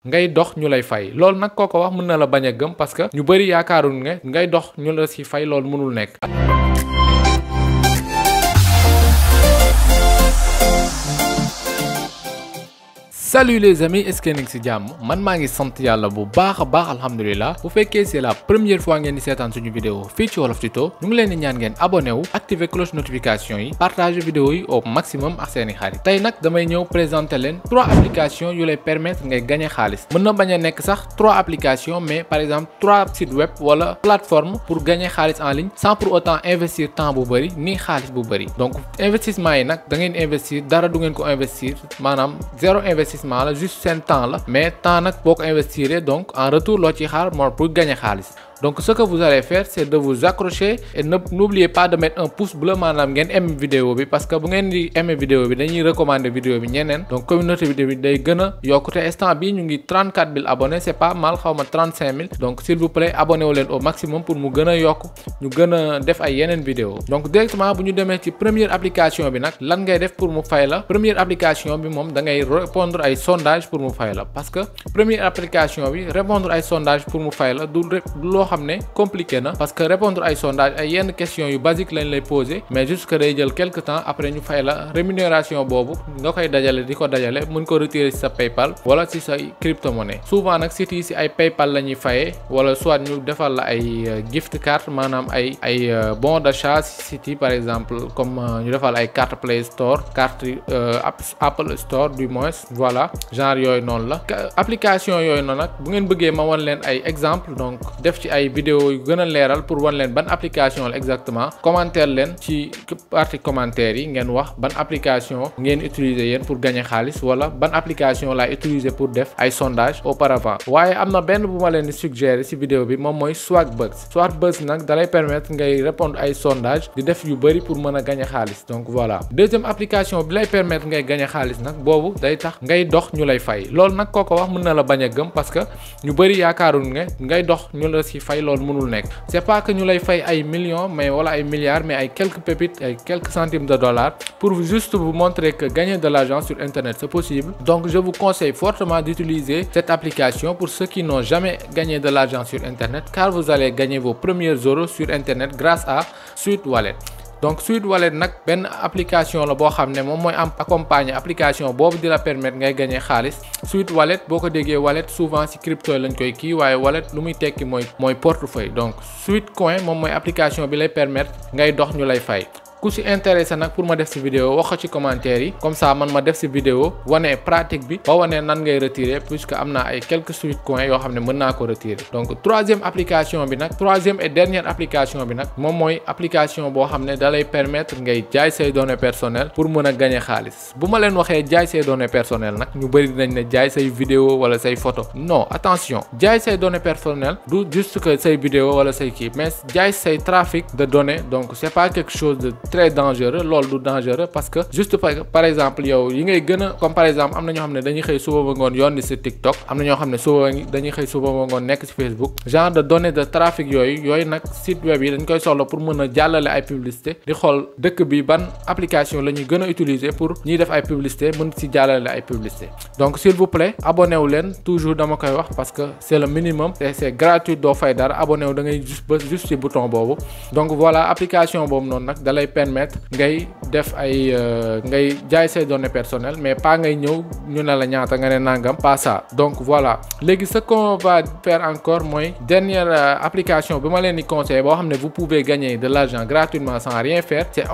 ngay dox ñu lay fay loolu nag kooko wax mën na la bañ a gëm parce que ñu bëri yaakaarul ne ngay dox ñu la ci fay loolu mënul nekk. Salut les amis, est-ce que ngeen ci jàmm man maa ngi sant yàlla bu baax a baax alhamdulilah bu fekkee c'est la première fois ngeen di seetaan suñu vidéo fii ci Wolof Tuto ñu ngi leen di ñaan ngeen abonné wu activer cloche notification yi partager vidéo yi au maximum ak seeni xarit tey nag damay ñëw présenter leen 3 applications yu lay permettre ngay gagner xaalis mën na bañ a nekk sax 3 applications mais par exemple 3 sites web wala plateforme pour gagner xaalis en ligne sans pour autant investir temps bu bëri ni xaalis bu bëri donc investissement yi nag da ngeen investir dara du ngeen ko investir maanaam zéro investissement la juste seen temps la mais temps nag boo ko investir donc en retour loo ci xaar moo pour gagner xaalis. Donc ce que vous allez faire c'est de vous accrocher et n'oubliez pas de mettre un pouce bleu maanaam ngeen aimé vidéo bi parce que bu ngeen di aimé vidéo bi dañuy recommander vidéo bi ñeneen donc communauté bi day gën a yokku te instant bi ñu ngi 34 000 abonnés c'est pas mal xaw ma 35 000 donc s'il vous plaît abonné wu leen au maximum pour mu gën a yokk ñu gën a def ay yeneen vidéo donc directement bu ñu demee ci première application bi nag lan ngay def pour mu fay la première application bi moom da ngay répondre ay sondage pour mu fay la parce que première application bi répondre ay sondage pour mu fay la du xam ne compliqué na parce que répondre ay sondage ay yenn questions yu basique lañ lay poser mais juste que day jël quelque temps après ñu fay la rémunération boobu nga koy dajale di ko dajale mën ko retirer ci sa PayPal wala ci sa crypto-monnaie souvent nag sites yi ci ay PayPal la ñuy fayee wala soit ñu defal la ay gift card maanaam ay bon d'achat ci sites yi par exemple comme ñu defal ay carte Play Store carte Apple Store du moins voilà genre yooyu noonu la application yooyu noonu nag bu ngeen bëggee ma wan leen ay exemple donc def ci ay vidéo yu gën a leeral pour wan leen ban application la exactement commentaire leen ci partie commentaire yi ngeen wax ban application ngeen utiliser yéen pour gagner xaalis wala ban application laay utiliser pour def ay sondage auparavant waaye am na benn bu ma leen di suggérer ci vidéo bi moom mooy Swagbucks nag dalay permettre ngay répondre ay sondage di def yu bëri pour mën a gagner xaalis donc voilà deuxième application bi lay permettre ngay gagner xaalis nag boobu day tax ngay dox ñu lay fay loolu nag kooko wax mën na la bañ a gëm parce que ñu bëri yaakaarul ne ngay dox ñu la ci fay loolu mënul nekk c'est pas que ñu lay fay ay millions mais wala ay milliards mais ay quelques pépites ay quelques centimes de dollars pour juste vous montrer que gagner de l'argent sur internet c'est possible donc je vous conseille fortement d'utiliser cette application pour ceux qui n'ont jamais gagné de l'argent sur internet car vous allez gagner vos premiers euros sur internet grâce à Sweet Wallet. Donc Sweet Wallet nag benn application la boo xam ne moom mooy am accompagner application boobu di la permettre ngay gagner xaalis Sweet Wallet boo ko déggee wallet souvent ci crypto lañ koy kii waaye wallet lu muy tekki mooy portefeuille donc Sweet Coin moom mooy application bi lay permettre ngay dox ñu lay fay. ku ci intéressé nag pour ma def ci vidéo wax ko ci commentaire yi comme ça man ma def ci vidéo wane pratique bi ba wane nan ngay retirer puisque am naa ay quelques Sweet Coins yoo xam ne mën naa ko retirer donc troisième et dernière application bi nag moom mooy application boo xam ne da lay permettre ngay jaay say données personnelles pour mën a gagner xaalis bu ma leen waxee jaay say données personnelles nag ñu bëri dinañ ne jaay say vidéo wala say photo non attention jaay say données personnelles du juste que say vidéo wala say kii mais jaay say trafic de données donc c'est pas quelque chose de très dangereux loolu du dangereux parce que juste par exemple yow yi ngay gën a comme par exemple am na ñoo xam ne dañuy xëy suba ba ngoon yónni ci TikTok am na ñoo xam ne dañuy xëy suba ba ngoon nekk ci Facebook genre de données de trafic yooyu nag site web yi dañ koy soxla pour mën a jàllale ay publicité di xool dëkk bi ban application la ñuy gën a utiliser pour ñuy def ay publicité mën ci jàllale ay publicité donc s'il vous plaît abonné wu leen toujours dama koy wax parce que c'est le minimum et c'est gratuit doo fay dara abonné wu da ngay juste ci bouton boobu donc voilà application boobu noonu nag dalay permettre ngay def ay ngay jaay say données personnelles mais pas ngay ñëw ñu ne la ñaata nga ne nangam pas ça donc voilà léegi ce qu'on va faire encore mooy dernière application bi ma leen di conseiller boo xam ne vous pouvez gagner de l'argent gratuitement sans rien faire c'est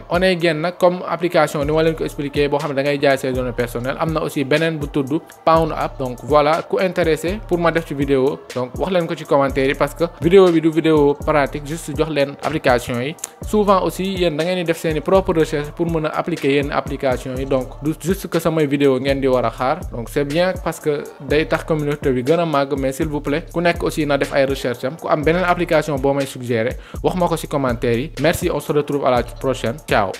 Oneygain nag comme application ni ma leen ko expliquer boo xam ne da ngay jaay say données personnelles am na aussi beneen bu tudd Pound App donc voilà ku intéressé pour ma def ci vidéo donc wax leen ko ci commentaire yi parce que vidéo bi du vidéo pratique juste jox leen application yi souvent aussi yéen da ngeen di def seeni propre recherche pour mën a appliquer yenn application yi donc du juste que samay vidéo ngeen di war a xaar donc c'est bien parce que day tax communauté bi gën a màgg mais s'il vous plaît ku nekk aussi na def ay recherche am ku am beneen application boo may suggérer wax ma ko ci commentaire yi merci on se retrouve à la prochaine ciao